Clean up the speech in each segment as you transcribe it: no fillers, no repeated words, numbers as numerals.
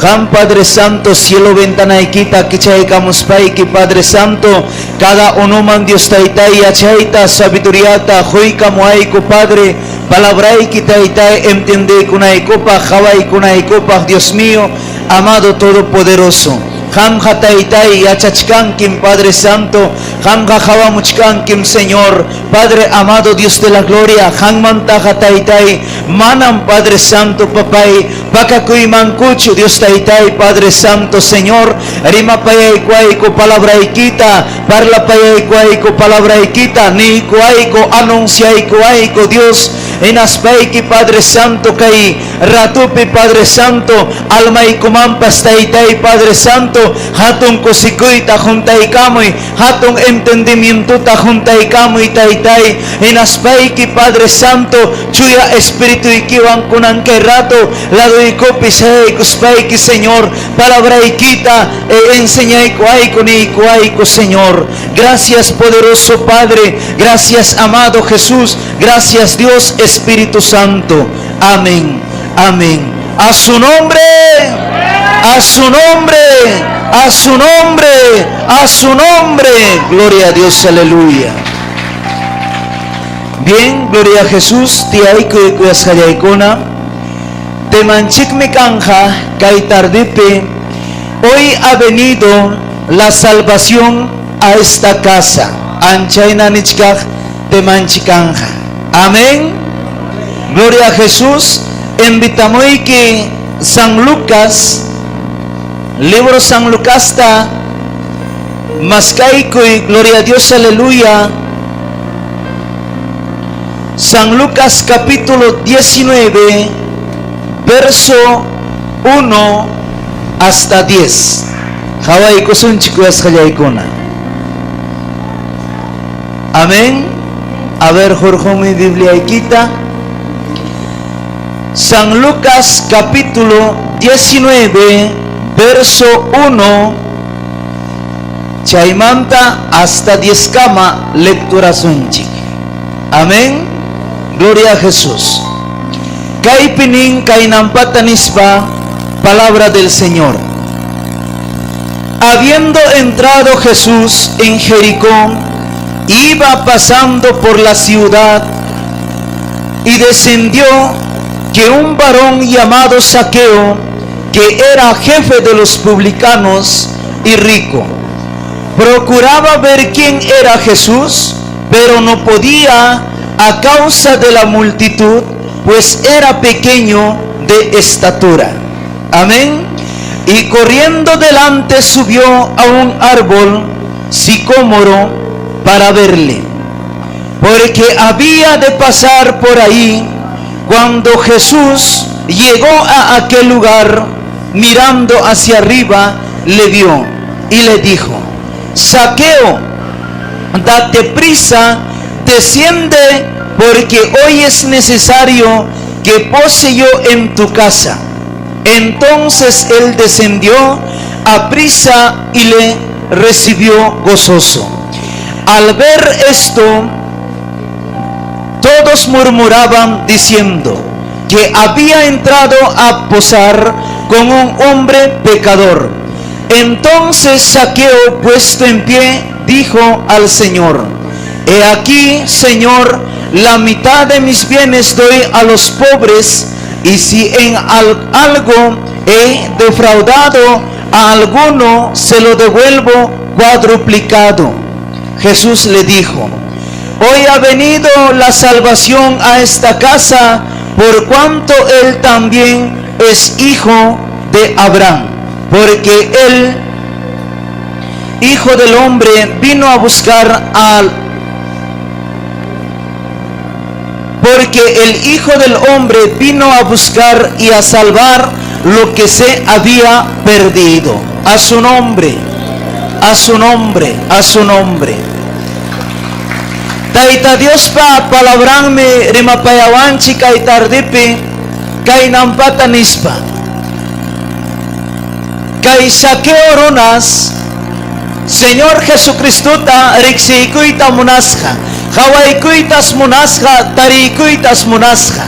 Qam Padre Santo, cielo ventanaykita kichaykamuspayki Padre Santo, cada unuman Dios Taytay yachayta, sabiduriyata quykamuwayku Padre, palabrayki Taytay entendeykunaykupaq, qawaykunaykupaq Dios mío, amado todopoderoso. Qamqa Taytay yachachkankim Padre Santo, qamqa qawamuchkankim Señor, Padre amado Dios de la gloria, qanmantaqa Taytay, manam Padre Santo papay, pakakuymankuchu Dios Taytay, Padre Santo Señor, rimapayaykuayku palabraykita, parlapayaykuayku palabraykita, niykuayku, anunciaykuayku Dios, hinaspayki Padre Santo kay ratupi Padre Santo, almaykumanpas Taytay Padre Santo, hatun kusikuyta juntaykamuy, hatun entendimientota juntaykamuy Taytay, hinaspayki Padre Santo, chuya espirituykiwan kunan kay rato, laduykupi sayaykuspayki Señor, palabraykita enseñaykuayku niykuayku Señor. Gracias poderoso Padre, gracias amado Jesús, gracias Dios Espíritu Santo. Amén, amén. A su nombre, a su nombre, a su nombre, a su nombre. Gloria a Dios, aleluya. Bien, gloria a Jesús, tiyaykuy kuyasqallaykuna. Temanchikmi kanja kay tardepi. Hoy ha venido la salvación a esta casa. Anchayna nichkaq temanchikanja. Amén. Gloria a Jesús. Invitamuyki San Lucas, libro San Lucasta, maskaykuy, gloria a Dios, aleluya. San Lucas capítulo 19, verso 1 hasta 10. Qawaykusunchik kuyasqallaykuna. Amén. A ver, hurqumi Bibliaykita. San Lucas capítulo 19, verso 1, chaymanta hasta 10 kama lecturasunchik. Amén. Gloria a Jesús. Kaypi nin kaynampata nispa, palabra del Señor. Habiendo entrado Jesús en Jericó, iba pasando por la ciudad y descendió que un varón llamado Zaqueo, que era jefe de los publicanos y rico, procuraba ver quién era Jesús, pero no podía a causa de la multitud, pues era pequeño de estatura. Amén. Y corriendo delante subió a un árbol sicómoro para verle, porque había de pasar por ahí. Cuando Jesús llegó a aquel lugar, mirando hacia arriba, le vio y le dijo: Zaqueo, date prisa, desciende, porque hoy es necesario que pose yo en tu casa. Entonces él descendió a prisa y le recibió gozoso. Al ver esto, todos murmuraban diciendo que había entrado a posar con un hombre pecador. Entonces Zaqueo, puesto en pie, dijo al Señor: He aquí, Señor, la mitad de mis bienes doy a los pobres, y si en algo he defraudado a alguno, se lo devuelvo cuadruplicado. Jesús le dijo: Hoy ha venido la salvación a esta casa, por cuanto él también es hijo de Abraham, porque el Hijo del Hombre vino a buscar al porque el Hijo del Hombre vino a buscar y a salvar lo que se había perdido. A su nombre, a su nombre, a su nombre. Tayta Diospa palabranmi rimapayawanchik kay tardepi kaynampata nispa. Kay Zaqueo runas Señor Jesucristota riqsiykuyta munasqa, qawaykuytas munasqa, tariykuytas munasqa.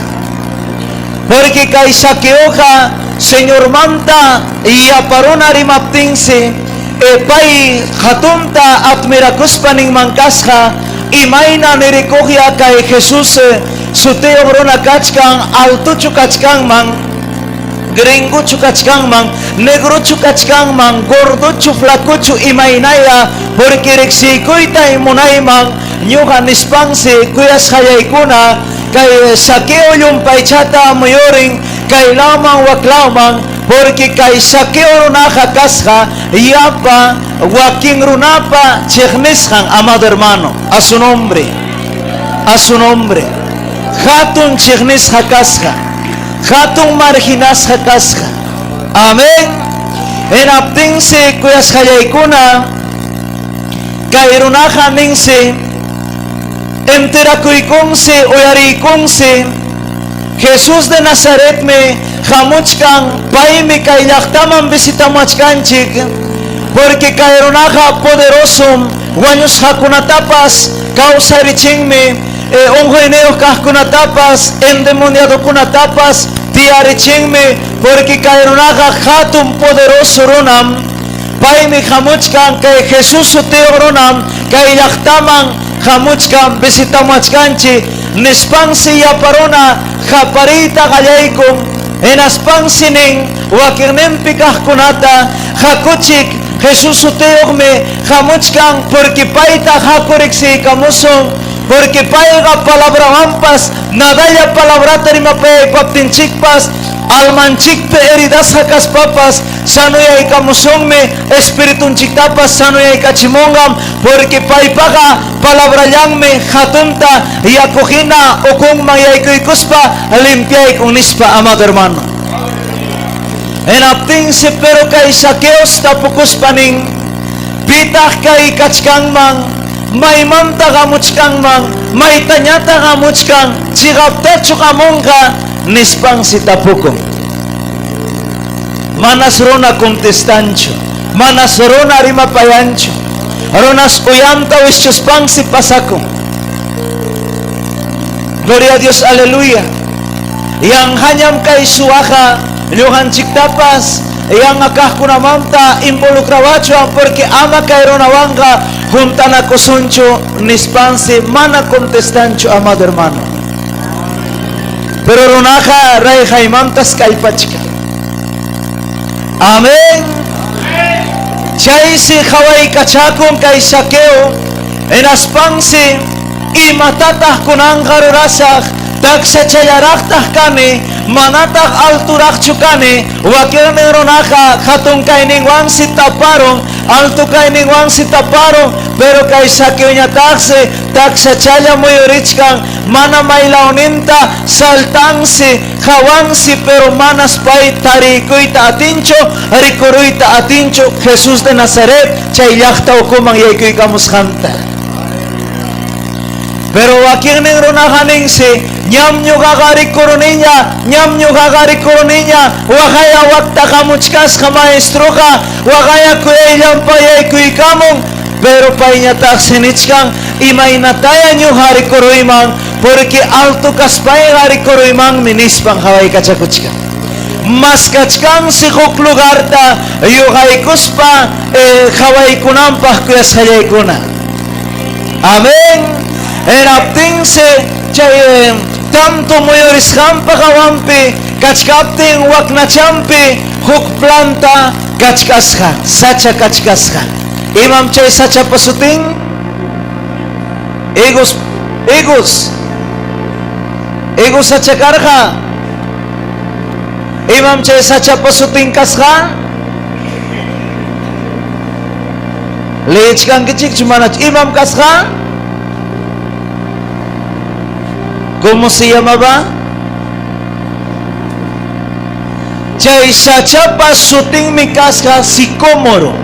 Porque kay Zaqueoqa Señormanta yapa runa rimaptinsi, pay hatunta admirakuspa ninman kasqa, Imayna nirikuqya kay Jesús sutiyuq runa kachkan, altochu kachkanman, gringochu kachkanman, negrochu kachkanman, gordochu, flacochu, imaynaya, porque riqsiykuyta munayman ñuqa nispansi kuyasqallaykuna kay Zaqueo llumpaychata muyurin kay lawman wak lawman, porque kay Zaqueo runaqa kasqa yapa wakin runapa chiqnisqan, amado hermano, a su nombre, a su nombre, hatun chiqnisqa kasqa, hatun marginasqa kasqa. Amén. Hinaptinsi kuyasqallaykuna kay runaqa ninsi enterakuykunsi uyariykunsi Jesús de Nazaretmi hamuchkan, paymi kay llaqtaman visitamuachkanchik, porque kay runaqa poderosom, wañusqakunatapas kawsarichinmi, unquyniyuq kaqkunatapas, endemoniadokunatapas tiyarichinmi, porque kay runaqa hatun poderoso runam, paymi hamuchkan kay Jesús sutiyuq runam kay llaqtaman hamuchkan visitamuachkanchik nispansi yapa runa qapariyta qallaykun, hinaspansi nin wakinninpi kaqkunata, hakuchik, Jesús sutiyuqmi hamuchkan, porque payta haku riqsiykamusun, porque payqa palabrawanpas nadalla palabrata rimapayaypaptinchikpas almanchikpi heridasqa kaspapas sanuyaykamusunmi, espiritunchiktapas sanuyaykachimunqam, porque paypaqa palabrallanmi hatunta yaku hina ukunman yaykuykuspa limpiaykun nispa, amado hermano. Hinaptinsi pero kay Zaqueos tapukuspa nin, pitaq kay kachkanman, maymanta hamuchkanman, maytañataq hamuchkan, chiqaptachu hamunqa nispansi tapukun. Manas runa contestanchu, manas runa rimapayanchu, runas uyanta wischuspansi pasakun. Gloria a Dios, aleluya. Yanqañam kay suwaqa ñuqanchiktapas yanqa kaqkunamanta involucrawachuan, porque ama kay runawanqa juntanakusunchu nispansi mana contestanchu, amado hermano. Pero runaqa rayqaymantas kallpachkan. Amén. Chaysi qawaykachakun kay Zaqueo, hinaspansi imatataq kunanqa rurasaq, taksachallaraqtaq kani, manataq alturaqchu kani, wakinnin runaqa hatun kayninwansi taparun, alto kayninwansi taparun, pero kay Zaqueoñataqsi taksachalla muyurichkan, mana maylawninta saltansi, hawansi, pero manas pay tariykuyta atinchu, rikuruyta atinchu Jesús de Nazaret chay llaqta ukuman yaykuykamusqanta. Pero wakinnin runaqa ninsi, ñam ñuqaqa rikuruniña, ñam ñuqaqa rikuruniña, waqaya wakta hamuchkasqa maestroqa, waqaya kuyayllampa yaykuykamun, pero payñataqsi nichkan, imaynataya ñuqa rikuruyman, porque alto kaspayqa rikuruymanmi nispan hawaykachakuchkan. Maskachkansi huk lugarta yuqaykuspa hawaykunanpaq kuyasqallaykuna. Amén. Hinaptinsi chay tanto muyurisqanpa hawanpi kachkaptin waknachampi huk planta kachkasqa, sacha kachkasqa. Imam chay sachapa sutin? Higos, higos. Higos sacha karqa. Imam chay sachapa sutin kasqa? Leechkankichikchu manachu? Imam kasqa? ¿Cómo se llamaba? Chay sachapa sutinmi kasqa sicómoro.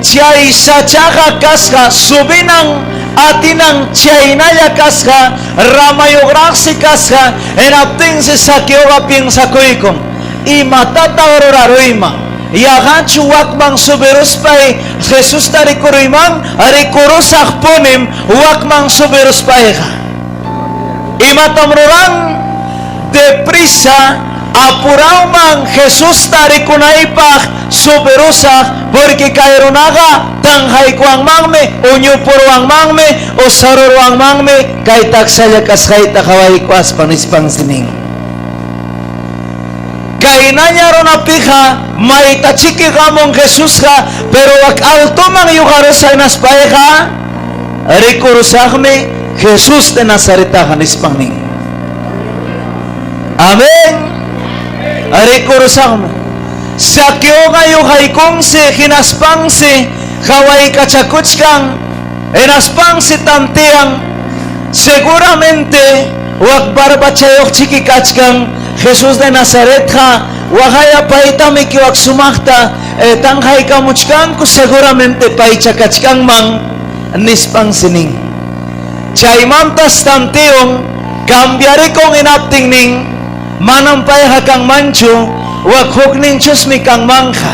Chay sachaqa kasqa subinan atinan chaynalla kasqa, ramayuqraqsi kasqa, hinaptinsi Zaqueoqa piensakuykun, imatataq ruraruyman, yaqachu wakman subiruspay Jesusta rikuruyman, rikurusaq punim wakman subiruspayqa. Imatam ruran? Deprisa Apurawman Jesusta rikunaypaq subirusaq, porque kay runaqa tanqaykuwanmanmi, uñupuruwanmanmi, o saruruwanmanmi kay taksalla kasqayta qawaykuwaspa, nispansi nin. Kaynaña runapiqa maytachiki qamun Jesusqa, pero wak altoman yuqarusa hinaspayqa rikurusaqmi Jesús de Nazaretaqa, nispan nin. Amén. Rikurusaqmi. Zaqueoqa yuqaykunsi hinaspansi qawaykachakuchkan, hinaspansi tantean seguramente wak barbachayuqchiki kachkan Jesús de Nazaretqa, waqaya paytamiki wak sumaqta tanqaykamuchkanku, seguramente paycha kachkanman, nispansi nin. Chaymantas tanteon cambiarikun hinaptin nin, manam payqa kanmanchu, wak hukninchusmi kanmanja.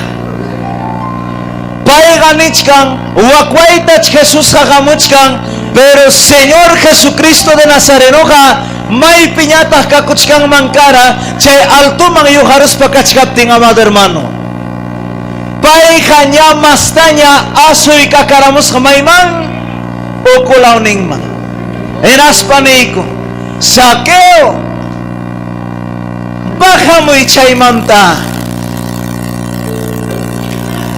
Payqa nichkan wakwaytach Jesusqa hamuchkan, pero Señor Jesucristo de Nazarenoqa maypiñataq kakuchkanman kara chay altoman yuqaruspa kachkaptin, amado hermano. Payqa ña mastaña asuykakaramusqa mayman ukulawninman. Hinaspa niyku, Zaqueo, bajamuy chaymanta.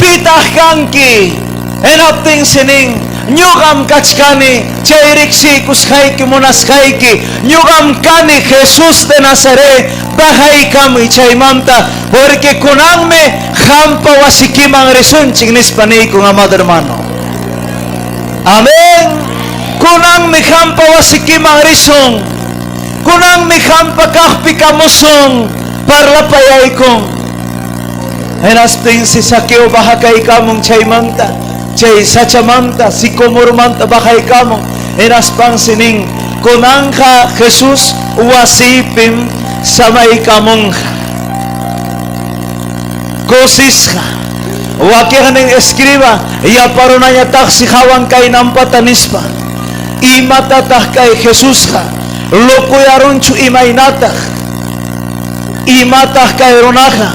Pitaq kanki? Hinaptinsi nin, ñuqam kachkani chay riqsiykusqayki munasqayki, ñuqam kani Jesús de Nazaret, bajaykamuy chaymanta, porque kunanmi qampa wasikiman risunchik, nispa niykun, amado hermano. Amén. Kunanmi qampa wasikiman risun. Kunanmi qampa kaqpi kamusun, parlapayaykun. Hinaptinsi Zaqueo bajakaykamun chaymanta, chay sachamanta, sicomoromanta bajaykamun. Hinaspansi nin, kunanja Jesús wasipim samaykamunja. Kusisqa. Wakiqnin escriba yaparunañataqsi hawan kaynampata nispa, imatataq kay Jesusqa lokuyarunchu imaynataq? Imataq kay runaqa?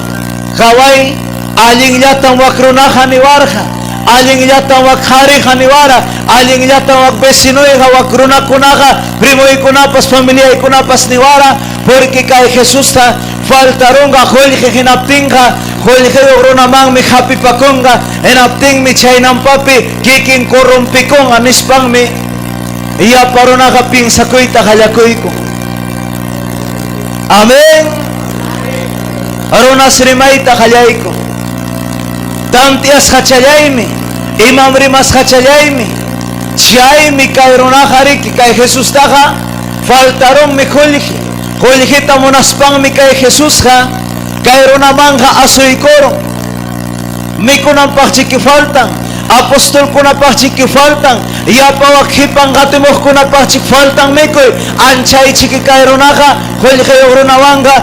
Qaway, allinllatam wak runaqa niwarqa, allinllatam wak qhariqa niwara, allinllatam wak vecinoyqa, wak runakunaqa, primoykunapas, familiaykunapas niwara, porque kay Jesusta faltarunqa qullqi hinaptinqa qullqiyuq runamanmi hapipakunqa, hinaptinmi chaynampapi kikin corrompikunqa, nispanmi yapa runaqa piensakuyta qallakuyku. Amén. Runas rimayta qallayku. Tantiasqachallaymi, imam rimasqachallaymi, chaymi kay runaqa riki kay Jesustaqa faltarunmi qullqi. Qullqita munaspanmi kay Jesusqa kay runamanqa asuykurun. Mikunanpaqchiki faltan, apostolkunapaqchiki faltan, yapa wak qipan qatimuqkunapaqchik faltan mikuy, anchaychiki kay runaqa qullqiyuq runawanqa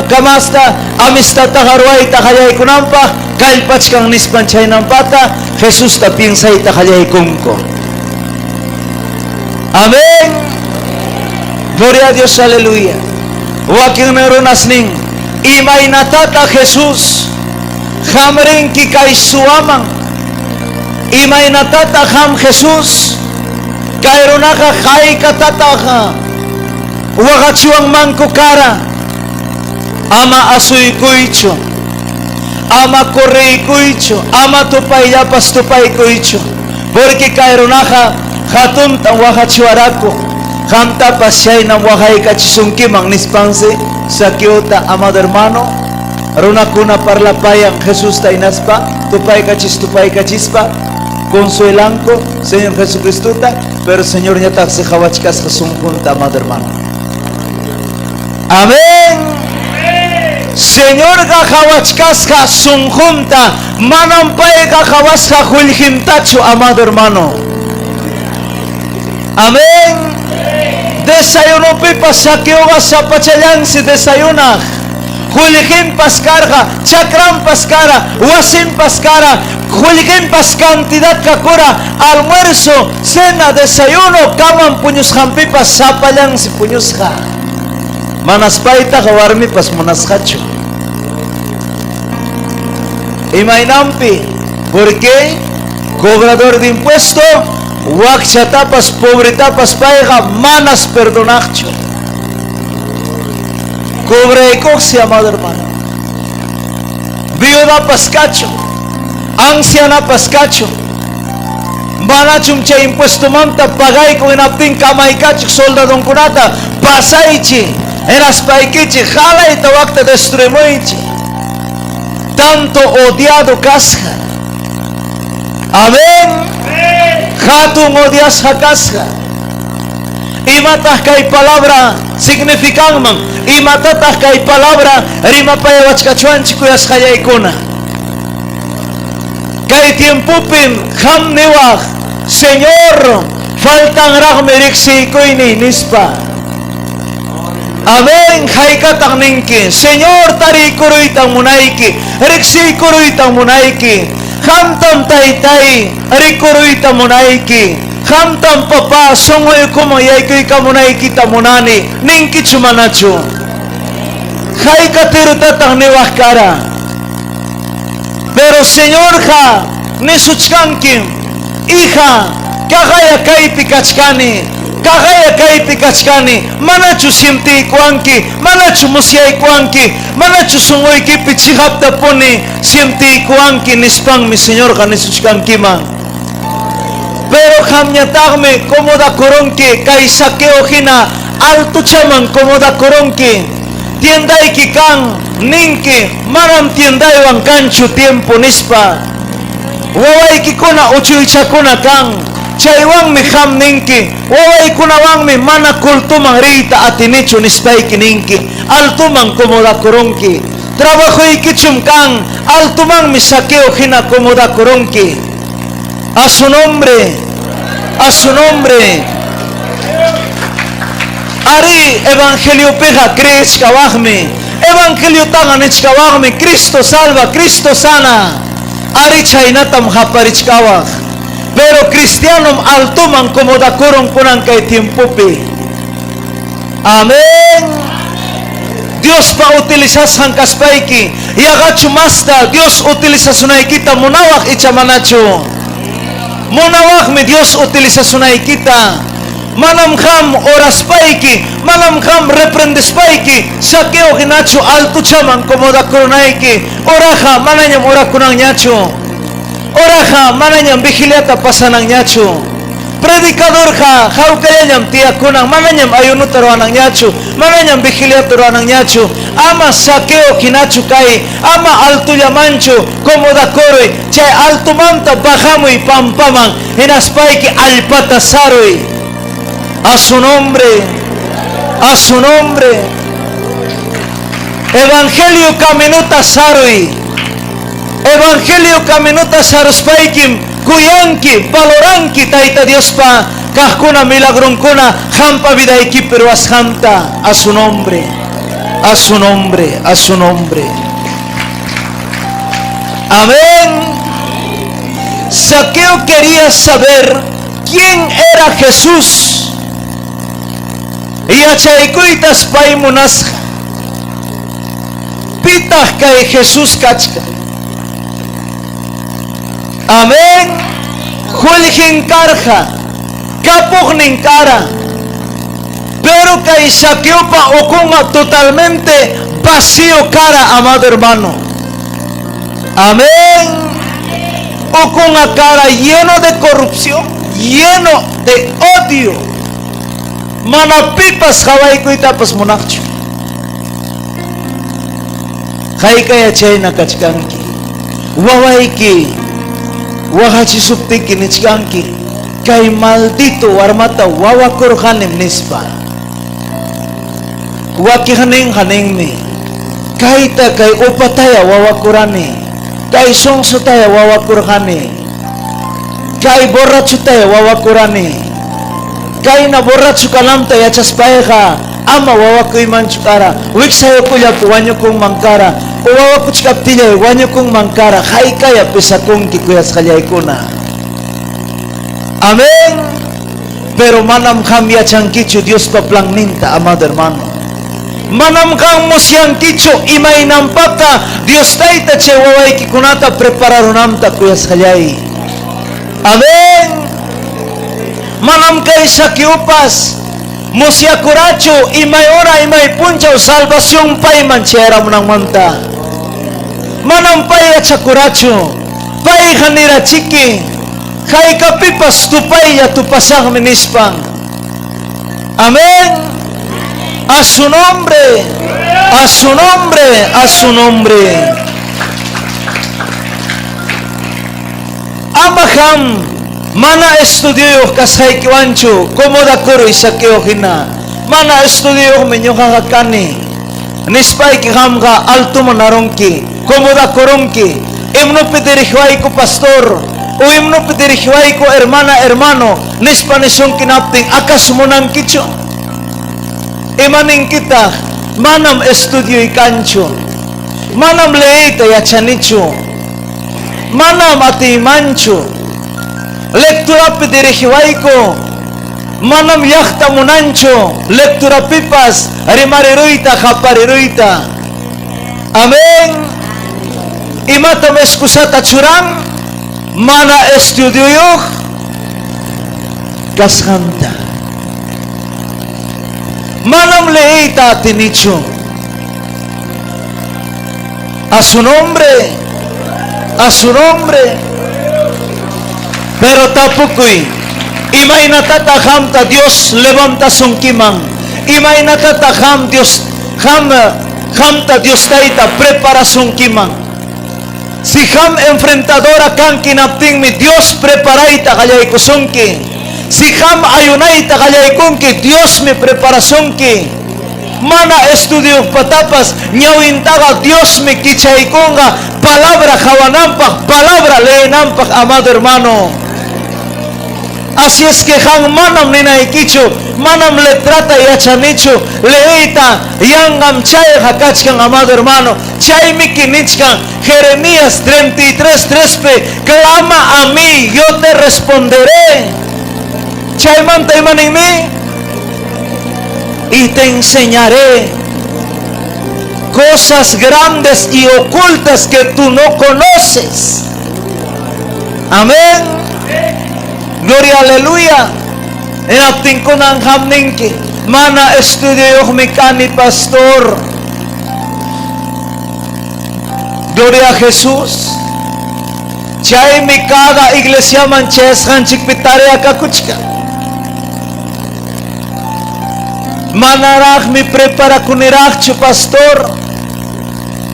kamasta amistadtaqa ruwayta qallaykunanpaq kallpachkan, nispan chaynampata Jesusta piensayta qallaykunku. Amén. Gloria a Dios, aleluya. Wakin runas nin, imaynatata Jesús qamrinki kay suwaman, imaynatata qam Jesús kay runaqa haykatataqa waqachiwanmanku kara, ama asuykuychu, ama correykuychu, ama tupayllapas tupaykuychu, porque kay runaqa hatuntam waqachiwaraku, qamtapas chaynam waqaykachisunkiman, nispansi Zaqueota, amado hermano, runakuna parlapayan Jesusta hinaspa tupaykachis tupaykachispa consuelanku Señor Jesucristota, pero Señor ñataqsi qawachkasqa sunqunta, amado hermano. Amén. Señorqa qawachkasqa sunqunta, manam payqa qawasqa qullqintachu, amado hermano. Amén. Desayunopipas Zaqueoqa sapachallansi desayunaq. Qullqinpas karqa, chakranpas kara, wasinpas kara, qullqinpas cantidad kakura, almuerzo, cena, desayuno, kaman puñusqanpipas sapallansi puñusqa. Manas paytaqa warmipas munasqachu. Imaynanpi? Porque cobrador de impuesto wakchatapas pobretapas payqa manas perdonaqchu. Cobraykuqsi, amado hermano. Viudapas kachun, ancianapas kachun. Manachum chay impuestomanta pagayku hinaptin kamaykachik soldadonkunata pasaychik, hinaspaykichik halayta wakta destruimuychik. Tanto odiado kasqa. Amén. Hatun odiasqa kasqa. Imataq kay palabra significanman? Imatataq kay palabra rimapayawachkachuanchik kuyasqallaykuna? Kay tiempopim qam niwaq, Señor, faltanraqmi riqsiykuyniy nispa. Amén. Haykataq ninki, Señor, tariykuruytam munayki, riqsiykuruytam munayki. Qamtam taytay, rikuruyta munayki. Qamtam papá, sunquykuman yaykuykamunaykita munani. Ninkichu manachu? Hayka tirutataq niwaq kara? Pero Señorqa nisuchkankim, hija, kaqaya kaypi kachkani, kaqaya kaypi kachkani, manachu sientiykuwanki, manachu musyaykuwanki, manachu sunquykipi chiqaptapuni sientiykuwanki nispanmi Señorqa nisuchkankiman. Pero qamñataqmi comodakurunki kay Zaqueo hina altochaman comodakurunki. Tiendayki kan, ninki, manam tiendaywan kanchu tiempo nispa. Wawaykikuna uchuychakuna kan, chaywanmi qam ninki, wawaykunawanmi mana cultoman riyta atinichu nispayki ninki, altoman comodakurunki. Trabajoykichum kan, altomanmi Zaqueo hina comodakurunki. A su nombre, a su nombre. Ari evangeliopiqa creechkawaqmi, evangeliotaqa nichkawaqmi, Cristo salva, Cristo sana. Ari chaynatam qaparichkawaq. Pero cristianom altoman comodakurun kunan kay tiempopi. Amén. Diospa utilizasqan kaspayki, yaqachu masta Dios utilizasunaykita munawaq icha manachu? Munawaqmi Dios utilizasunaykita. Manam qam oraspayki, manam qam reprendespayki, Zaqueo hinachu altochaman comodakurunayki. Oraqa manañam orakunanñachu. Oraqa manañam vigiliata pasananñachu. Predicadorqa hawkallañam tiyakunan, manañam ayunuta ruwananñachu, manañam vigiliata ruwananñachu. Ama Zaqueo hinachu kay, ama altollamanchu comodakuruy, chay altomanta bajamuy pampaman, hinaspayki allpata saruy. A su nombre, a su nombre. Evangelio caminota saruy. Evangelio caminota saruspaykim kuyanki, valoranki Tayta Diospa kaqkuna milagronkuna qampa vidaykipi ruwasqanta. A su nombre, a su nombre, a su nombre. Amén. Zaqueo quería saber quién era Jesús. Yachaykuytas pay munasqa. Pitaq kay Jesús kachka. Amén. Qullqin karqa, kapuqnin kara. Pero kay Zaqueopa ukunqa totalmente vacío kara, amado hermano. Amén. Ukunqa kara lleno de corrupción, lleno de odio. Mana pipas qawaykuytapas munaqchu. Haykaya chayna kachkanki. Wawayki waqachisuptiki nichkanki, kay maldito warmata wawakurqanim nispa. Wakiqninqa ninmi, kayta kay upataya wawakurani, kay sonsotaya wawakurqani, kay borrachotaya wawakurani, kayna borracho kananta yachaspayqa ama wawakuymanchu kara, wiksayukullapi wañukunman kara, o wawakuchkaptillay wañukunman kara, haykaya pesakunki kuyasqallaykuna. Amén. Pero manam qam yachankichu Diospa planninta, amado hermano. Manam qam musyankichu imaynanpata Dios Tayta chay wawaykikunata prepararunanta, kuyasqallay. Amén. Manam kay Zaqueopas musyakurachu imay hora, imay punchaw salvación payman chayaramunanmanta. Manam pay yachakurachu. Payqa nirachiki, haykapipas tupaylla tupasaqmi nispan. Amén. A su nombre, a su nombre, a su nombre. Ama qam mana estudioyuq kasqaykiwanchu acomodakuruy Zaqueo hina. Mana estudioyuqmi ñuqaqa kani nispayki qamqa altoman arunki, acomodakurunki. Himnopi dirigiwayku pastor o himnopi dirigiwayku hermana, hermano nispa nisunki naptin, acaso munankichu? Imaninkitaq? Manam estudioy kanchu, manam leeyta yachanichu, manam atiymanchu. Lecturapi dirigiwayku, manam llaqta munanchu lecturapipas rimariruyta, qapariruyta. Amén. Imatam excusata churan? Mana estudioyuq kasqanta. Manam leeyta atinichu. A su nombre, a su nombre. Pero tapukuy, imaynatata qamta Dios levantasunkiman? Imaynatata qam Dios qam qamta Dios Tayta preparasunkiman? Si qam enfrentadora kanki naptinmi Dios preparayta qallaykusunki. Si qam ayunayta qallaykunki, Diosmi preparasunki. Mana estudiopatapas ñawintaqa Diosmi kichaykunqa palabra qawananpaq, palabra leenanpaq, amado hermano. Así es que qam manam ninaykichu, manam letrata yachanichu, leeyta yanqam chayqa kachkan, amado hermano. Chaymi kinichkan Jeremías 33:3 pi, clama a mí, yo te responderé. Chaymanta imaninmi, y te enseñaré cosas grandes y ocultas que tú no conoces. Amén. Gloria, aleluya. Hinaptinkunan qam ninki, mana estudioyuqmi kani, pastor. Gloria a Jesús. Chaymi cada iglesiaman chayasqanchikpi tarea kakuchkan. Manaraqmi preparakuniraqchu, pastor.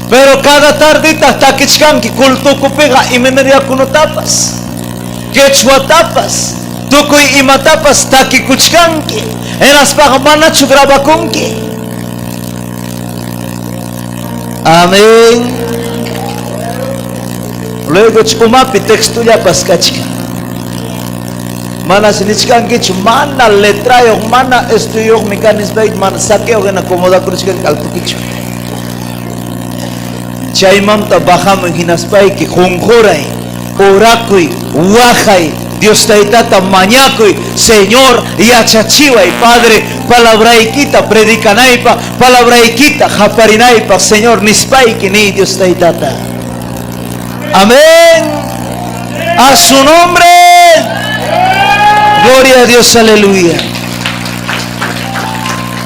Pero cada tardita takichkanki cultukupiqa imaniryakunatapas, quechuatapas, tukuy imatapas takikuchkanki. Hinaspaqa manachu grabakunki? Amén. Luego umapi textullapas kachkan. Mana nichkankichu, mana letrayuq, mana estudioyuqmi kanispayki, mana Zaqueo hina acomodakuchkanki altukichu. Chaymanta bajamun hinaspayki qunquray, orakuy, waqay, Dios Taytata mañakuy, Señor, yachachiway, Padre, palabraykita predicanaypa, palabraykita qaparinaypa, Señor, nispayki ni Dios Taytata. Amén. A su nombre. Gloria a Dios, aleluya.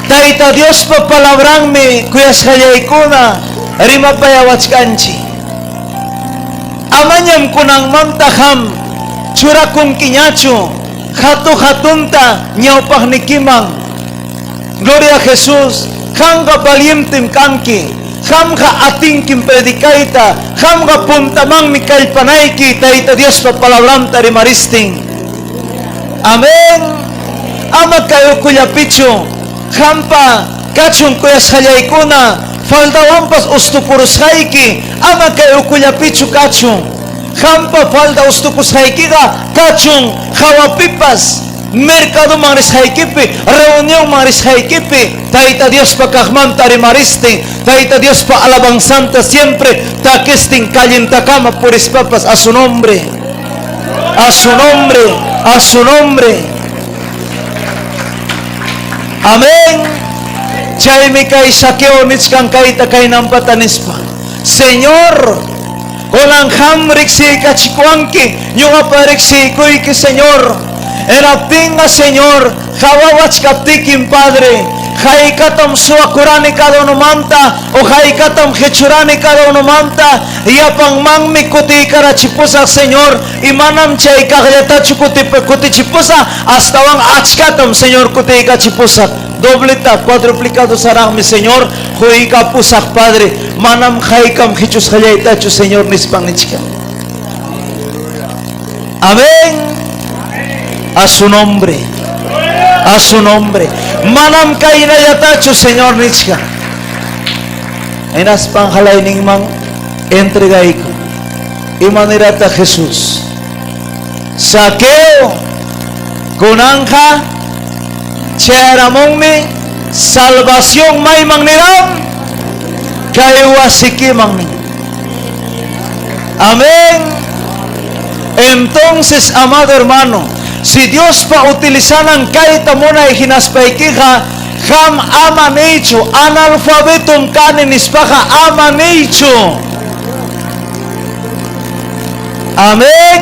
Tayta Diospa palabranmi kuyasqallaykuna rimapayawachkanchik. Amañam kunanmanta qam churakunkiñachu hatu hatunta ñawpaqnikiman. Gloria a Jesús. Qamqa valientem kanki. Qamqa atinkim predicayta. Qamqa puntamanmi kallpanayki Tayta Diospa palabranta rimaristin. Amén. Ama kay ukullapichu. Qampa kachun kuyasqallaykuna faldawanpas ustukurusqayki, ama kay ukullapichu kachun. Qampa falda ustukusqaykiqa kachun hawapipas, mercadoman risqaykipi, reunionman risqaykipi, Tayta Diospa kaqmanta rimaristin, Tayta Diospa alabanzanta siempre takistin callentakama purispapas. A su nombre, a su nombre, a su nombre. Amén. Chaymi kay Zaqueo nichkan kayta kaynampata nispa, Señor, kunan qam riqsiykachikuwanki, ñuqapa riqsiykuyki, Señor. Hinaptinqa, Señor, qawawachkaptikim, Padre, haykatam suwakurani cada unomanta o haykatam qechurani cada unomanta, yapanmanmi kutiykarachipusa, Señor, y manam chay kaqllatachu kutichipusa, astawan achkatam, Señor, kutiykachipusaq. Dobleta, cuadruplicado saraqmi, Señor, quykapusaq, Padre, manam haykam qechusqallaytachu, Señor, nispan nichkan. Amén. A su nombre. A su nombre. Manam kaynallatachu, Señor, nichkan. Hinaspan halayninman entregayku. Imanirata Jesús? Zaqueo, kunanja chayaramunmi salvación mayman niram kay wasikiman nin. Amén. Entonces, amado hermano, si Dios pa utilizanan kayta munay hinaspaykiqa, qam ama niychu, analfabetum kani nispaqa ama niychu. Amén.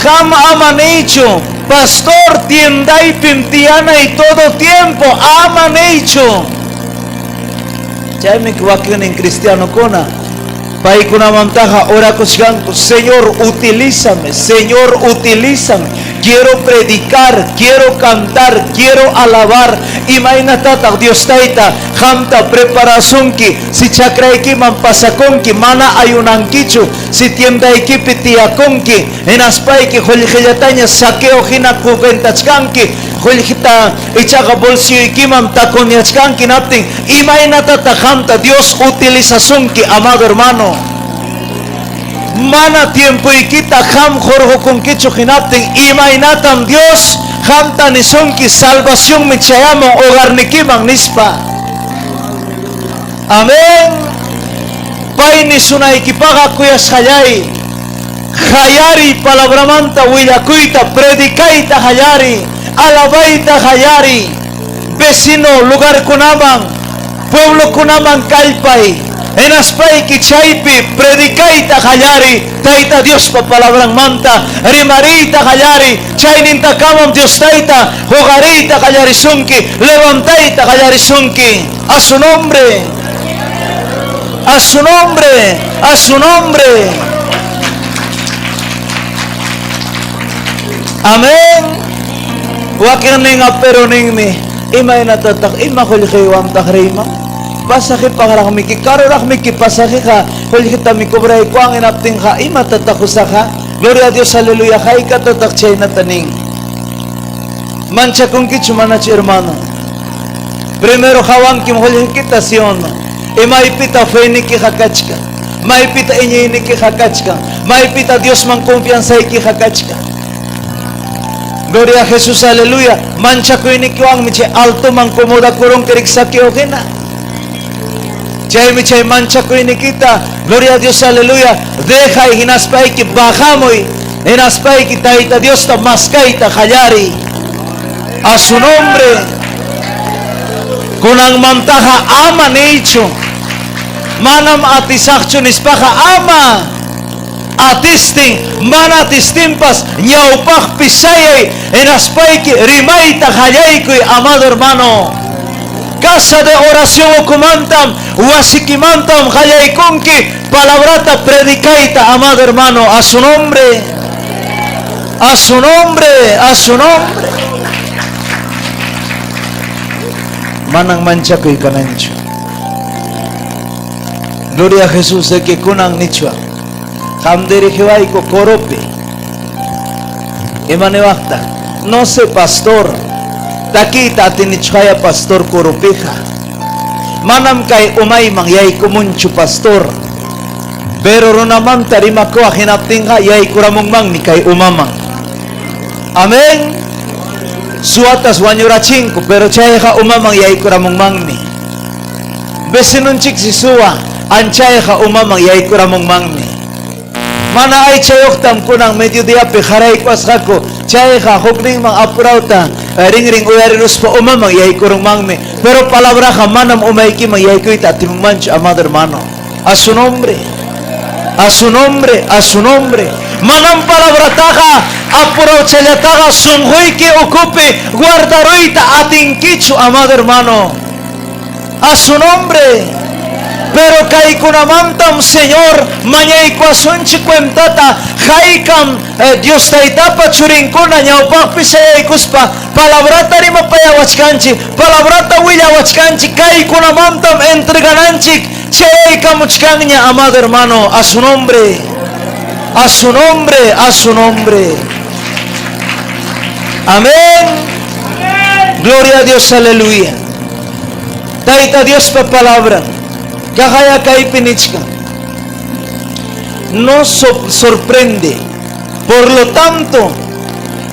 Qam ama niychu, pastor, tiendaypim tiyanay todo tiempo, ama niychu. Chaymi wakinnin cristianokuna paykunamantaqa orakuchkanku, Señor, utilízame, Señor, utilízame. Quiero predicar, quiero cantar, quiero alabar. Imaynatataq Dios Tayta qamta preparasunki, si chakraykiman pasakunki, mana ayunankichu, si tiendaykipi tiyakunki, hinaspayki qullqillataña saqueo hina cuentachkanki, qullqita ichaqa bolsilloykiman takunyachkanki naptin, imaynatataq qamta Dios utilizasunki, amado hermano? Mana tiempoykita qam hurqukunkichu hinaptin, imaynatam Dios qamta nisunki salvacionmi chayamun hogarnikiman nispa. Amén. Pay nisunaykipaqa kuyasqallay, hayari palabramanta willakuyta, predicayta hayari, alabayta hayari, vecino lugarkunaman, pueblokunaman kallpay, hinaspayki chaypi predicayta hayari, Tayta Diospa palabranmanta rimariyta hayari, chaynintakamam Dios Tayta huqariyta qallarisunki, levantayta qallarisunki. A su nombre, a su nombre, a su nombre. Amén. Wakinninqa pero ninmi, imaynatataq ima qullqiywantaq riyman? Pasajipaqraqmiki, karuraqmiki pasajeqa qullqitami cobraykuwan hinaptinqa imatataq usaqa? Gloria a Dios, aleluya, haykatataq chaynata nin. Manchakunkichu manachu, hermano? Primero hawankim qullqikita, ¿sí o no? Imaypita feynikiqa kachkan, maypita iñiynikiqa kachkan, maypita Diosman confianzaykiqa kachkan. Gloria a Jesús, aleluya. Manchakuynikiwanmi chay altoman comodakurunki Saqueo hina. Chaymi chay manchakuynikita, gloria a Dios, aleluya, dejay hinaspayki bajamuy, hinaspayki Tayta Diosta maskayta qallariy. A su nombre. Kunanmantaqa ama niychu, manam atisaqchu nispaqa ama. Atistin, mana atistinpas ñawpaqpi sayay, hinaspayki rimayta qallaykuy, amado hermano. Casa de oración ukumantam, wasikimantam qallaykunki palabrata predicayta, amado hermano. A su nombre, a su nombre, a su nombre. Manan manchakuy kananchu. Gloria a Jesús, de que kunan nichwa. Qam dirigiwayku coropi. Imanewaqta? No sé, pastor. Takiyta atinichqaya, pastor, coropija. Manam kay umayman yaykumunchu, pastor. Pero runamanta rimakuwaq hinaptinqa yaykuramunmanmi kay umaman. Amén. Suwatas wañurachinku, pero chayqa umaman yaykuramunmanmi. Vecinonchiksi suwa, anchayqa umaman yaykuramunmanmi. Mana aychayuqtam kunan mediodiapi qaraykuasqaku. Chayqa hukninman apurawta rinrin uyariruspa umaman yaykurunmanmi. Pero palabraqa manam umaykiman yaykuyta atimunmanchu, amado hermano. A su nombre, a su nombre, a su nombre. Manam palabrataqa apurawchallataqa sunquyki ukupi guardaruyta atinkichu, amado hermano. A su nombre. Pero kaykunamantam Señor mañaykuwasunchik cuentata haykam eh, Dios Taytapa churinkuna ñawpaqpi sayaykuspa palabrata rimapayawachkanchik, palabrata willawachkanchik, kaykunamantam entregananchik chayaykamuchkanña, amado hermano, a su nombre, a su nombre, a su nombre. Amén. Gloria a Dios, aleluya. Tayta Diospa palabra, kaqaya kaypi nichkan. No sorprende, por lo tanto,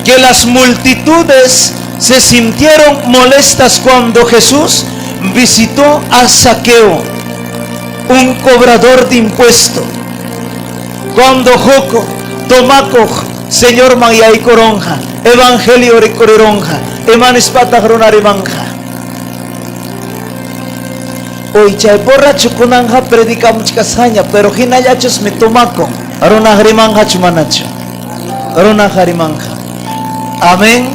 que las multitudes se sintieron molestas cuando Jesús visitó a Zaqueo, un cobrador de impuestos. Cuando Joco, Tomaco, Señor yaykuronqa, Evangelio rikurironqa, imanispataq runa rimanqa. Uy, chay borracho kunanja predicamuchkasqaña, pero hinallachusmi tomakun. Runaq rimanqachu manachu? Runaq rimanqa. Amén.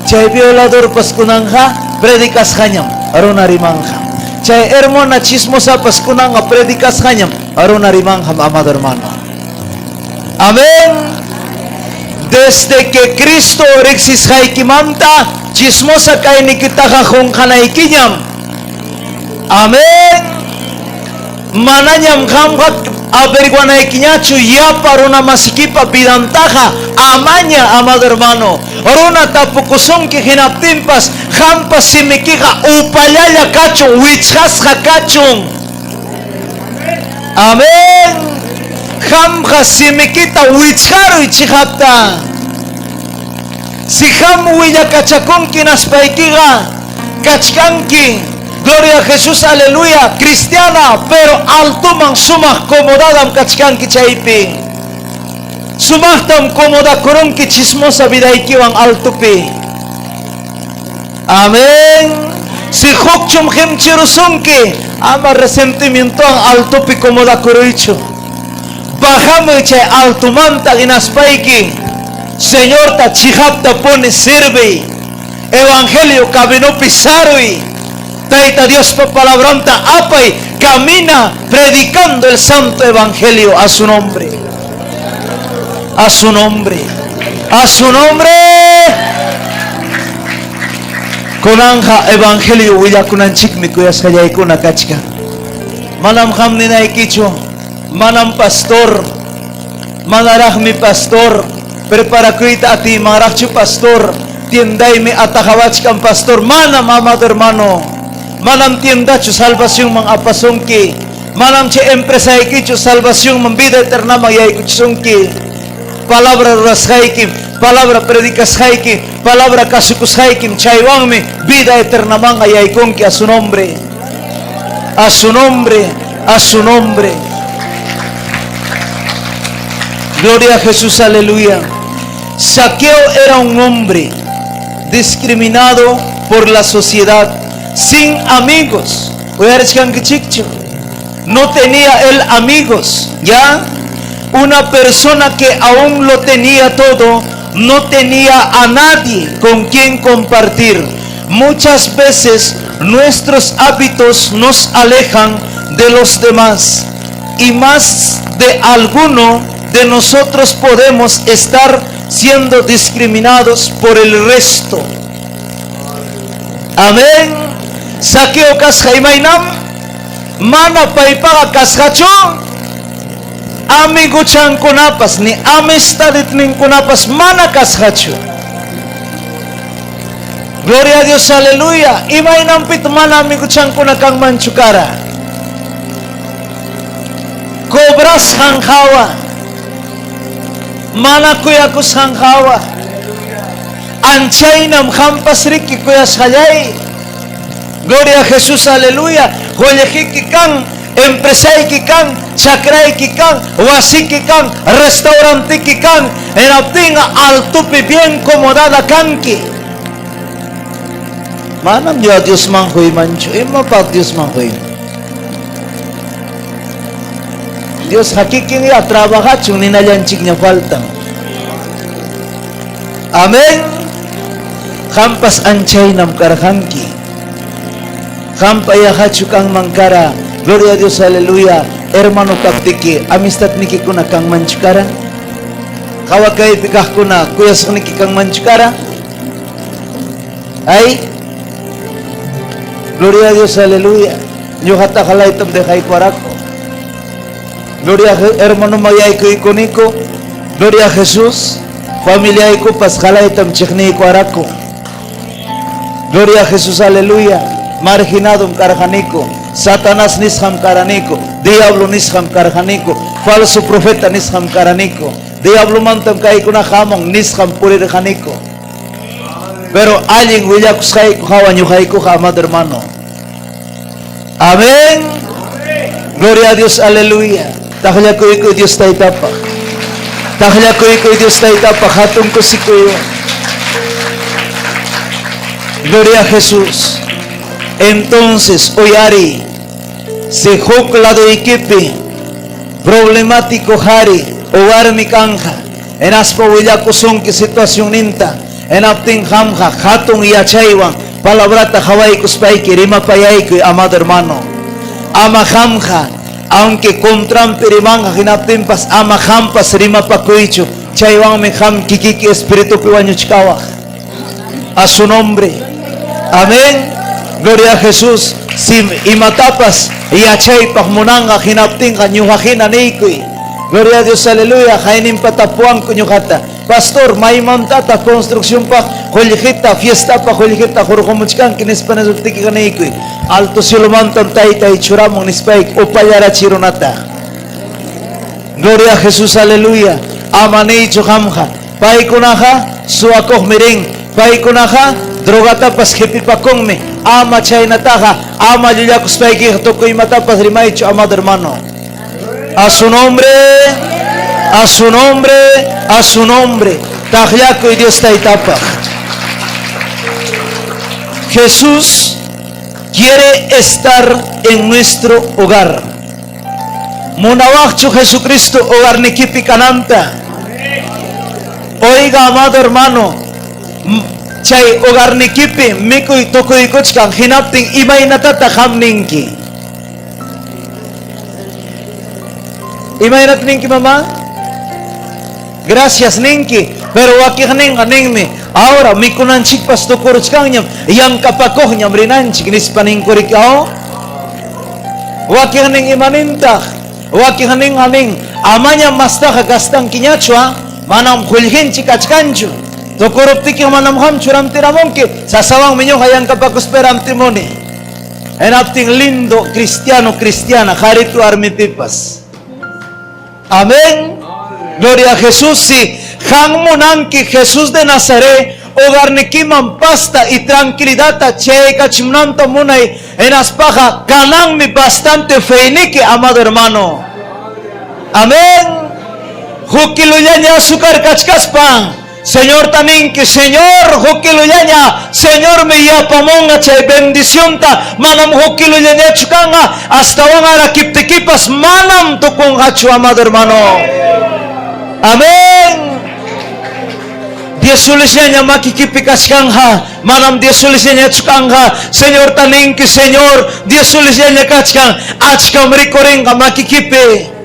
Chay violadorpas kunanja predicasqañam, runa rimanqa. Chay hermana chismosapas kunanja predicasqañam, runa rimanqa, amado hermano. Amén. Desde que Cristo riqsisqaykimanta chismosa kaynikitaqa qunqanaykiñam. Amén. Manañam qamqa averiguanaykiñachu yapa runa masikipa vidantaqa amaña, amado hermano. Runa tapukusunki hinaptinpas qampa simikiqa upallalla kachun, wichqasqa kachun. Amén. Qamqa simikita wichqaruy chiqapta. Si qam willakachakunki naspaykiqa kachkanki. Gloria a Jesús, aleluya, cristiana, pero altuman sumaq comodadam kachkanki chaypi. Sumaqtam comodakurunki chismosa vidaykiwan altupi. Amén. Si hukchum qimchirusunki, ama resentimientowan altupi comodakuruychu. Bajamuy chay altumanta hinaspayki. Señorta chiqapta puni sirviy. Evangelio caminopi saruy. Tayta Diospa palabranta apay, camina predicando el santo evangelio a su nombre. A su nombre. A su nombre. Kunanja evangelio willakunanchikmi kuyasqallaykuna kachkan. Manam qam ninaykichu, manam pastor, manaraqmi pastor, preparakuyta atiymanraqchu pastor, tiendaymi atajawachkan pastor, manam amado hermano. Manam tiendachu salvacionman apasunki. Manam chay empresaykichu salvacionman vida eternaman yaykuchisunki. Palabra rurasqaykim, palabra predicasqayki, palabra kasukusqaykim, chaywanmi vida eternaman yaykunki a su nombre. A su nombre, a su nombre. Gloria a Jesús, aleluya. Zaqueo era un hombre discriminado por la sociedad, sin amigos. No tenía él amigos, ¿ya? Una persona que aún lo tenía todo, no tenía a nadie con quien compartir. Muchas veces nuestros hábitos nos alejan de los demás y más de alguno de nosotros podemos estar siendo discriminados por el resto. Amén. Zaqueo kasqa imaynam mana paypaqa kasqachu amiguchankunapas ni amistadninkunapas mana kasqachu. Gloria a Dios, aleluya. Imaynanpita mana amiguchankuna kanmanchu kara. Cobrasqan hawa. Mana kuyakusqan hawa. Anchaynam qampas riki kuyasqallay. Gloria a Jesús, aleluya. Qullqiki kan Empresayki kan, chakrayki kan, wasiki kan, restauranteki kan, hinaptinqa altopi bien comodada kanki. Manam ñuqa Diosman quymanchu. Imapaq Diosman quyman? Diosqa kikinyá trabajachun ninallanchikña faltan. Amén. Qampas anchaynam karqanki. Qampa yaqachu kanman kara, gloria a Dios, aleluya, hermano kaptiki, amistadnikikuna kanmanchu kara? Qawa kaypi kaqkuna kuyasuqniki kanmanchu kara? Ay, gloria a Dios, aleluya. Ñuqataqa laytam dejaykuaraku. Gloria a hermano mayaykuykuniko. Gloria a Jesús. Familiaykupas qalaytam chiqniykuaraku. Gloria a Jesús, aleluya. Marginadom karqaniku. Satanás nisqam karaniku. Diablo nisqam karqaniku. Falso profeta nisqam karaniku. Diablomantam kaykuna hamun nisqam purirqaniku. Pero allin willakusqayku hawa ñuqaykuqa, amado hermano. Amén. Gloria a Dios, aleluya. Taqllakuykuy Dios Taytapaq. Taqllakuykuy Dios Taytapaq hatun kusikuywan. Gloria a Jesús. Entonces, uyariy, si huk ladoykipi problemático qari o warmi kanja, hinaspa willakusunki situacionninta, hinaptin qamqa hatun yachaywan palabrata qawaykuspayki rimapayaykuy, amado hermano. Ama qamqa, aunque contranpi rimanqa hinaptinpas ama qampas rimapakuychu, chaywanmi qam kikiki espiritupi wañuchkawaq. A su nombre. Amén. Gloria a Jesús. Si imatapas yachaypaq munanqa hinaptinqa ñuqa hina niykuy. Gloria a Dios, aleluya. Hayninpa tapuwanku ñuqata. Pastor, maymantata construccionpaq qullqita, fiestapaq qullqita hurqumuchkanki nispa nisuptikiqa niykuy. Alto cielomantam taytay churamun nispayki upallarachi runata. Gloria a Jesús, aleluya. Ama niychu qamqa. Paykunaqa suwakuqmi rin. Paykunaqa drogatapas qipipakunmi. Ama chaynataqa, ama llullakuspaykiqa tukuy imatapas rimaychu, amado hermano. A su nombre, a su nombre, a su nombre. Taqllakuy Dios Taytapaq. Jesús quiere estar en nuestro hogar. Munawaqchu Jesucristo hogarnikipi kananta? Oiga, amado hermano, chay hogarnikipi mikuy tukuykuchkan hinaptin imaynatataq qam ninki? Imaynata ninki, mamá? Gracias ninki, pero wakiqninqa ninmi, ahora mikunanchikpas tukuruchkanñam, yankapakuqñam rinanchik nispa ninkuriki, aw? Wakiqnin imanintaq? Wakiqninqa nin, amañam mastaqa gastankiñachu, ha? Manam qullqinchik kachkanchu. Tukuruptikiqa manam qamchu rantiramunki, sasawanmi ñuqa yankapakuspa rantimuni. Hinaptin lindo cristiano, cristiana, qharipi warmipipas. Amén. Gloria a Jesús. Si qam munanki Jesús de Nazaret hogarnikiman pasta y tranquilidadta chaykachimunanta munay, hinaspaqa kananmi bastante feyniki, amado hermano. Amén. Huk kilollaña azúcar kachkaspa, Señorta ninki, Señor, huk kilollaña, Señormi yapamunqa chay bendicionta, manam huk kilollañachu kanqa, astawan arakiptikipas manam tukunqachu, amado hermano. Amén. 10 solisllaña makikipi kachkanqa, manam 10 solisllañachu kanqa. Señorta ninki, Señor, 10 solisllaña kachkan, achkam rikurinqa makikipi.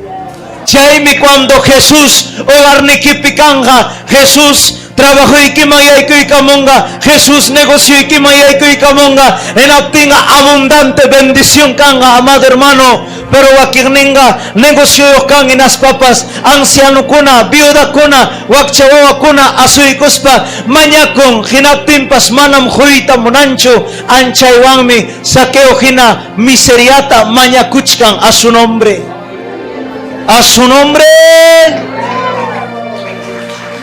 Chaymi cuando Jesús hogarnikipi kanqa, Jesús trabajoykiman yaykuykamunqa, Jesús negocioykiman yaykuykamunqa, hinaptinqa abundante bendición kanqa, amado hermano. Pero wakiqninqa negocioyuq kan hinaspapas ancianokuna, viudakuna, wakcha wawakuna asuykuspa mañakun, hinaptinpas manam quyta munanchu, anchaywanmi Zaqueo hina miseriata mañakuchkan. A su nombre. A su nombre.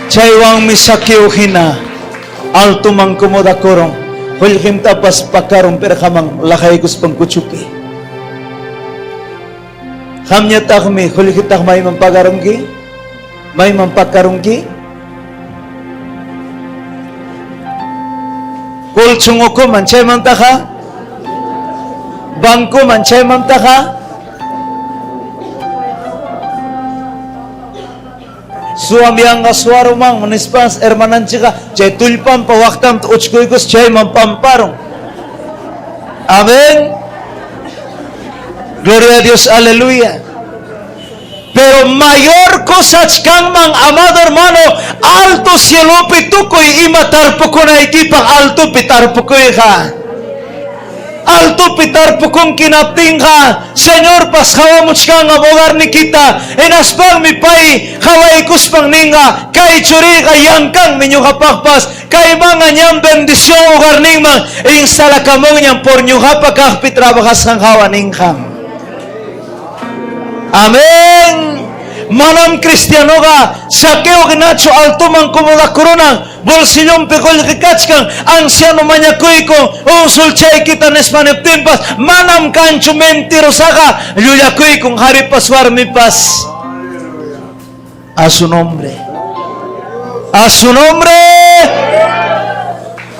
Chaywanmi Zaqueo hina altoman acomodakurun, qullqintapas pakarun perqaman laqaykuspan kuchupi. Qamñataqmi qullqitaq mayman pagarunki? Mayman pakarunki? Colchón ukuman, chaymantaqa bancoman, chaymantaqa suwam yanqa suwarumanmi nispas hermananchikqa chay tullpanpa waqtanta uchkuykus chayman pamparun. Amén. Gloria a Dios, aleluya. Pero mayor cosach kanman, amado hermano, alto cielopi tukuy ima tarpukunaykipaq altopi tarpukuyqa. Altopi tarpukunki naptinqa, Señorpas qawamuchkanqam hogarnikita, hinaspanmi pay qawaykuspan ninqa, kay churiyqa yankanmi ñuqapaqpas, kaymanqa ñam bendición hogarninman instalakamunñam por ñuqapa kaqpi trabajasqan hawa ninqam. Amén. Manam cristianoqa Zaqueo hinachu altoman comodakurunan, bolsillonpi qullqi kachkan, anciano mañakuykun, unsulchaykita nispa niptinpas, manam kanchu mentirosaqa, llullakuykun qaripas warmipas. A su nombre. A su nombre.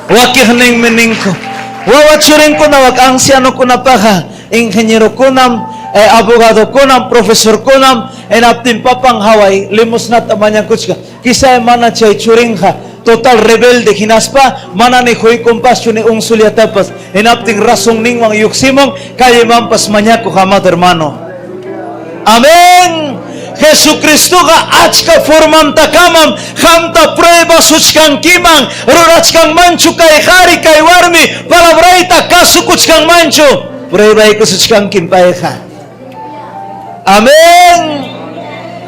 Wakiqninmi ninku. Wawa churinkuna wak ancianokunapaqqa ingenierokunam, eh, abogadokunam, profesorkunam, hinaptin papan haway limosnata mañakuchkan. Quizá mana chay churinqa total rebelde hinaspa mana ni huykunpaschu ni unsullatapas. Hinaptin razonninwan lluqsimun callemanpas mañakuq, amado hermano. Amén. Jesucristoqa achka formantakamam qamta pruebasuchkankiman, rurachkanmanchu kay qari, kay warmi palabrayta kasukuchkanmanchu, pruebaykusuchkankim payqa. Amén.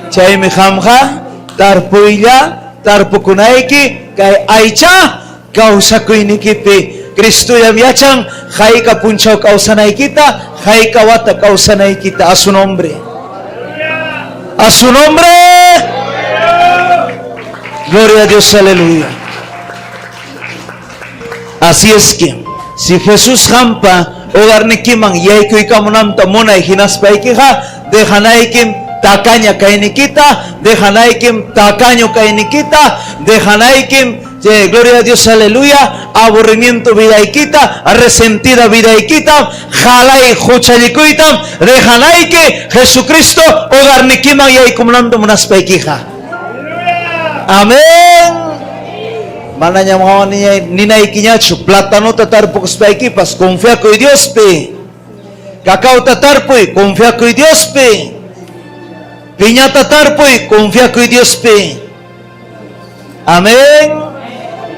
Chaymi qamqa tarpuylla tarpukunayki kay aycha kawsakuynikipi. Cristollam yachan hayka punchaw kawsanaykita, hayka wata kawsanaykita. A su nombre. A su nombre. Gloria a Dios, aleluya. Así es que si Jesús qampa hogarnikiman yaykuykamunanta munay hinaspaykiqa, dejanaykim tacaña kaynikita, dejanaykim tacaño kaynikita, dejanaykim, gloria a Dios, aleluya, aburrimiento vidaykita, resentida vidaykita, jalay huchallikuytam dejanayki Jesucristo hogarnikiman yaykumunanta munaspaykiqa. Amén. Manañam ninaykiñachu platanota tarpukuspaykipas, confiakuy Diospi. Cacaota tarpuy, confiakuy Diospi. Piñata tarpuy, confiakuy Diospi. Amén.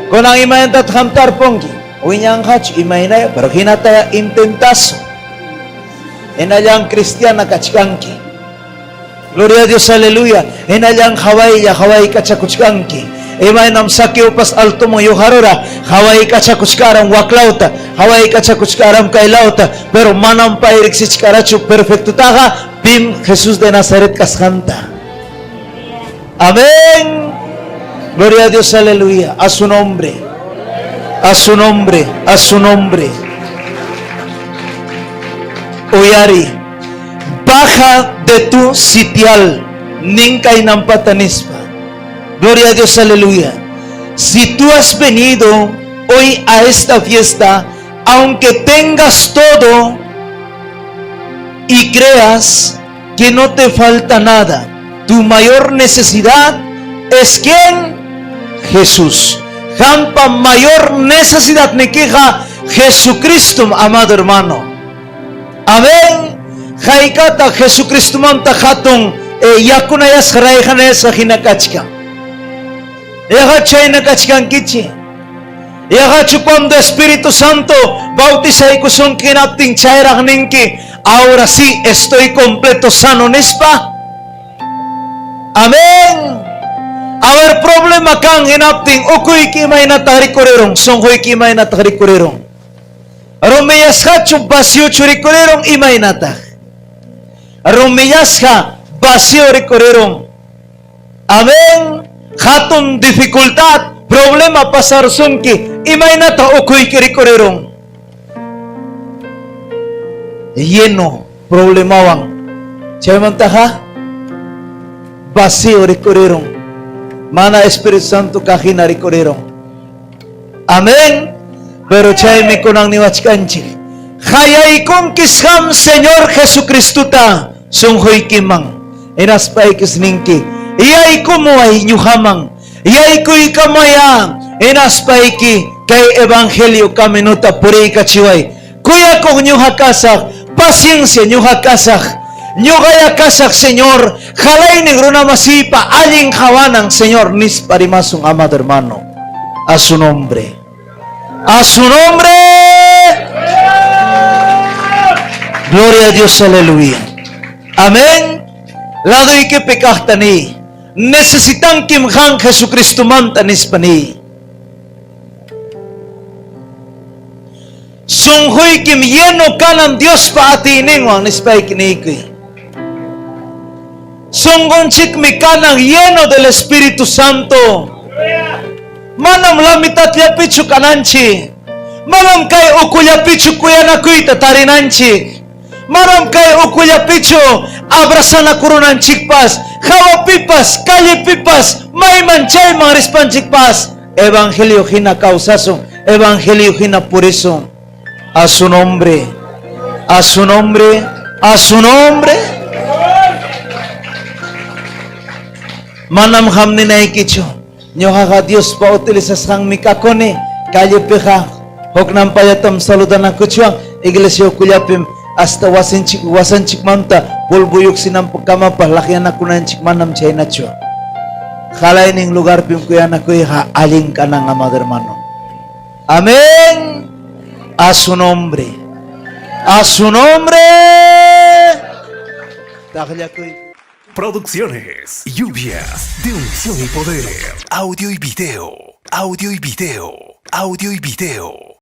Kunan imaynataq qam tarpunki? Wiñanqachu imaynaya, pero hinataya intentasun. Hinallan cristiana kachkanki. Gloria a Dios, aleluya. Hinallan hawaylla hawaykachakuchkanki. Imaynam Zaqueopas altoman yuqarura, hawaykachakuchkaran waklawta, hawaykachakuchkaran kaylawta, pero manam pay riqsichkarachu perfectotaqa pim Jesús de Nazaret kasqanta. Amén. Gloria a Dios, aleluya. A su nombre. A su nombre, a su nombre. Uyari, baja de tu sitial, ninkay nampatanispa. Gloria a Dios, aleluya. Si tú has venido hoy a esta fiesta, aunque tengas todo y creas que no te falta nada, tu mayor necesidad es ¿quién? Jesús. Qampa mayor necesidad nikiqa Jesucristo, amado hermano. Amén. Haykata Jesucristomanta hatun yakunayasqa rayhanayasqa hina kachkan. Yaqa chayna kachkankichik. Yaqachu cuando Espíritu Santo bautizaykusunki hinaptin chayraq ninki, ahora sí estoy completo sano nispa? Amén. A ver, problema kan hinaptin ukuyki imaynataq rikurirun, sunquyki imaynataq rikurirun. Rumiyasqachu vaciochu rikurirun imaynataq? Rumiyasqa vacío rikurirun. Amén. Hatun dificultad, problema pasarsunki, imaynataq ukuyki rikurirun? Lleno problemawan. Chaymantaqa vacío rikurirun. Mana Espíritu Santo kaq hina rikurirun. Amén. Pero chaymi kunan niwachkanchik. Qayaykunkis qam Señor Jesucristota sunquykiman. Hinaspaykis ninki, yaykumuway ñuqaman, yaykuykamaya, hinaspayki kay evangelio caminota puriykachiway. Kuyakuq ñuqa kasaq, paciencia ñuqa kasaq, ñuqaya kasaq, Señor, halaynin runamasiypa allin qawanan, Señor, nispa rimasun, amado hermano. A su nombre. A su nombre. Gloria a Dios, aleluya. Amén. Laduykipi kaqta niy. Necesitankim qan Jesucristomanta nispa niy. Sunquykim lleno kanan Diospa atiyninwan nispayki niykuy. Sunqunchikmi kanan lleno del Espíritu Santo. Manam lamitatllapichu kananchik. Manam kay ukullapichu kuyanakuyta tarinanchik. Manam kay ukullapichu abrazanakurunanchikpas, hawapipas, callepipas, mayman chayman rispanchikpas. Evangelio hina kawsasun, evangelio hina purisun. A su nombre, a su nombre, a su nombre. Manam qam ninaykichu. Ñuqaqa Diospa utilizasqanmi kakuni. Callepiqa huknampallatam saludanakuchwan. Iglesia ukullapim hasta wasinchik wasanchikmanta polvo lluqsinanpakamapas laqyanakunanchik manam chaynachu. Halaynin lugarpim kuyanakuyqa allin kanan, amado hermano. Amén. A su nombre. A su nombre. Taqllakuy. Producciones, lluvias de unción y poder. Audio y video. Audio y video. Audio y video.